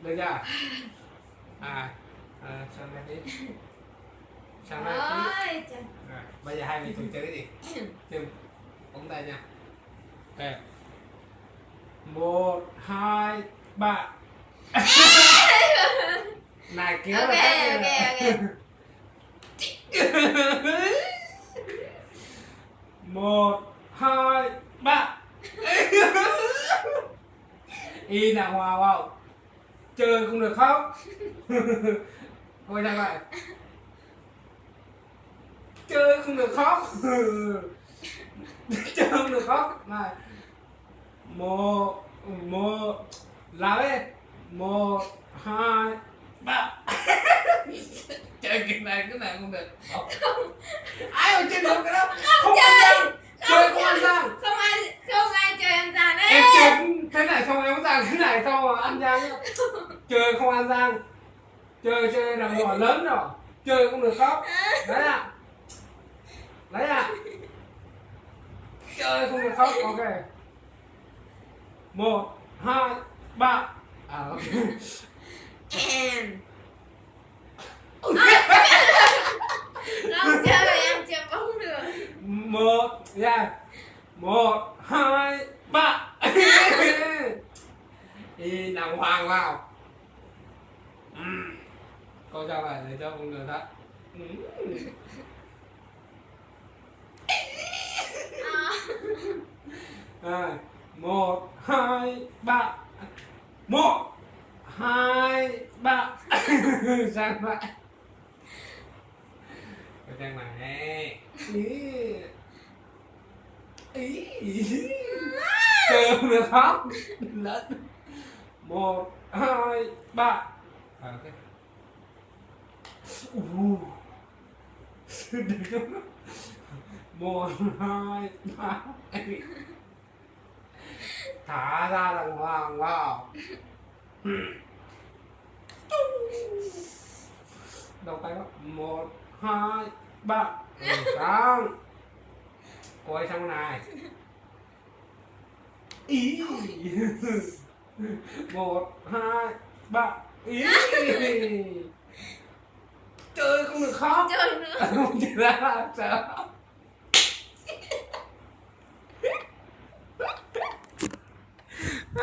Được chưa? À, à, sang đây tí. Sang đây tí. Ôi, trời. À, bây giờ hai người cùng chơi cái gì? Chơi bóng tay nha. Ok. Một, hai, ba. Này kéo là ok, khác ok, nha. Ok. Một, hai, ba. Y đàng hoàng không? Chơi không được khóc. Quay ra vậy. Chơi không được khóc. Chơi không được khóc. Này. Một, một, là đấy. Một, hai, ba. Chơi cái này, cái này không được. Không. Ai mà chơi được cái đó? Không, không ăn gian. Chơi không ăn gian. Không ai, không ai chơi ăn gian đấy. Em chơi thế này xong em ăn gian, thế này xong rồi ăn gian nhá. Chơi không ăn gian. Chơi, chơi là mỏ lớn rồi. Chơi không được khóc. Đấy ạ. Đấy ạ. Chơi không được khóc. Ok. Một, hai, ba. À, ok. Em. Không chơi, em chưa bóng được. Một, yeah. Một, hai, ba. Y đàng hoàng vào. Ừm. Cô cho bạn này cho con người đó. Ừm. Rồi, một, hai, ba. Một, hai, ba. Sang lại. Cô Trang này. Ý. Ý. Trường được không? Lẫn. Một, hai, ba. À, ok. Ù. Một, hai, ba. Thả ra đàng hoàng vào. Đầu tay đó. Một, hai, ba. Ừ, sáng. Quay sang bên này. Ý. Một, hai, ba. Ý. Chơi không được khóc. Chơi nữa. Không, chơi ra sao?